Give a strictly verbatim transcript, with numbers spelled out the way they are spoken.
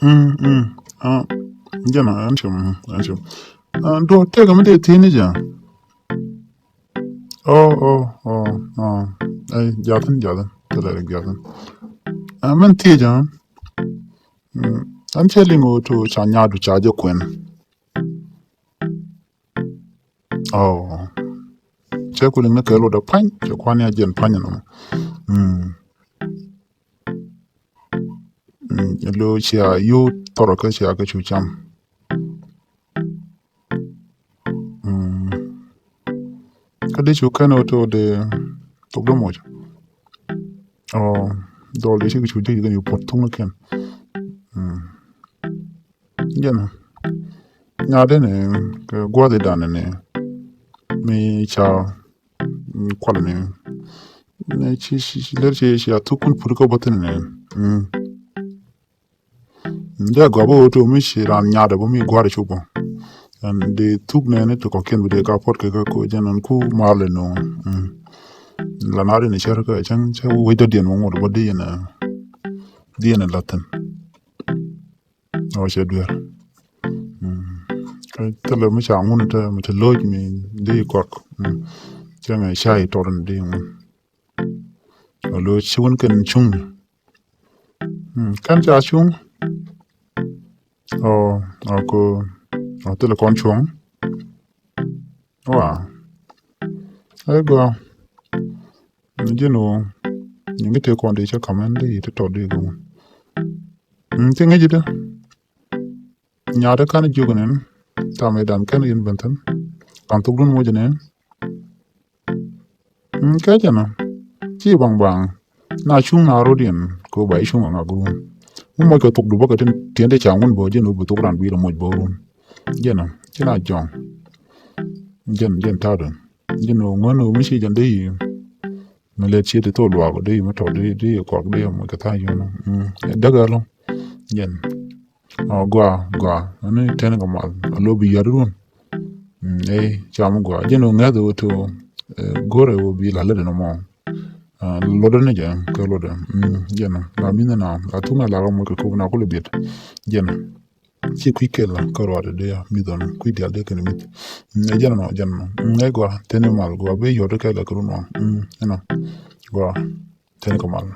Mm, mm. Ah, jɛn a ɛn cum, ɛn cum. Ah, duɔ tëëkɛ mi dee thi̱n ni jɛ. Oh, oh, oh, oh. Ay, jathin, jathin. Tëlɛ rik jathin. Ah, min thiec a. Mm. An cɛ liŋ ɣöö to ca nyaadu ca jɛ kuɛn. Oh. Cɛ ku liŋ ni kɛ lotdɛ pa̱ny, cɛ kuan ya jɛn pa̱ny nɔmɔ. Mm. Mm, lo cia yio̱w thɔrɔ kä cia kä cu cam. Mm. Kä di cu kɛn ɣöö to de thok di moc. Oh, dhɔl di ci cu jek jek ni puɔt thuk ni kɛn. Mm. Jɛn. Nyaadɛ ni kɛ gua̱thi dan ni mi ca, mm, kual ni. Ni ci, ci, ci ler ci, ci a thuk kun put kä bä thin ni. Mm. Dee gɔaa bä ɣöö to mi ci raan nyaadɛ bä mi gua̱a̱r cuk bä. Ɛn dee thuk nɛɛni ti kɔ̱kiɛn bi dee ka puɔt kɛ kä ko jɛn ɛn ku mal ɛnɔ. Mm. La na ri ni cär kä cäŋ cä wec dɔ̱diɛn wä ŋot bä di yɛn ɛ, di yɛn ɛ la̱thin. Ɔ cɛ duer. Mm. Kä thilɛ mi ca ŋun te mi te loc mi di kɔk. Mm. Cɛ ŋɛ cay tɔr ni di ŋun. Alo ci wun kɛn cuŋ. Mm, kɛn ca cuŋ. Ɔ, ɔ ko, ɔ thilɛ kɔn cuɔ̱ŋ. Wa. Ɛ gɔaa. Ni ji̱n ɣöö ni ŋi tëë kɔn di cä ka̱m ɛn di ti tɔt di gɔŋ. Mm, ti ŋi̱ci dä. Nyaatdä kan jiök nɛn. Thamɛ dan kɛn in ben thi̱n. Kan thok dun moc nɛn. Mm, kɛ jɛn ɔ. Ci baŋ baŋ. Na cuŋ na rot yɛn kɛ ɣöö ba i̱ cuŋ aŋa gurum. Mi moc kɛ thok du bä kɛ tin tiɛn ti ca ŋun bä jɛn ɣöö bi thok ran bi rɔ moc bä rum. Jɛn ɔ. Ci na jɔŋ. Jɛn, jɛn ta̱a̱ dun. Jɛn ɣöö ŋuän ɣöö mi ci jɛn dee yi. Mi lɛt ciet i̱ thok luaak dee yi mi tɔk dee, dee yi kɔak dee yi moc kɛ tha̱a̱ŋ yun. Mm, däk ɛ lo̱ŋ. Jɛn. Ɔ, gɔaa, gɔaa. Ani tɛn kɛ mal. A lo̱ bi yɔt run. Mm, ey, cam gɔaa. Jɛn ɣöö ŋäth ɣöö to, eh, go̱rɛ ɣöö bi la̱t lätdɛ nɔmɔ. Ah, lotdɛ ni jɛ, kɛ lotdɛ. Mm, jɛn ɔ. La mi̱n na, la thuk na la kɛ moc kɛ kop na kulɛ biet. Jɛn ɔ. Ci kui̱ kɛl kä ruaadɛ dee mi̱th ɔn, kui̱ diaal dee kɛn mi̱th. Mm, ɛ jɛn ɔ, jɛn ɔ. Mm, ɛ gɔaa, tɛn mal gɔaa, bi yɔt kɛl kɛ run ɔ. Mm, ɛnɔ. Gɔaa, tɛn kɛ mal.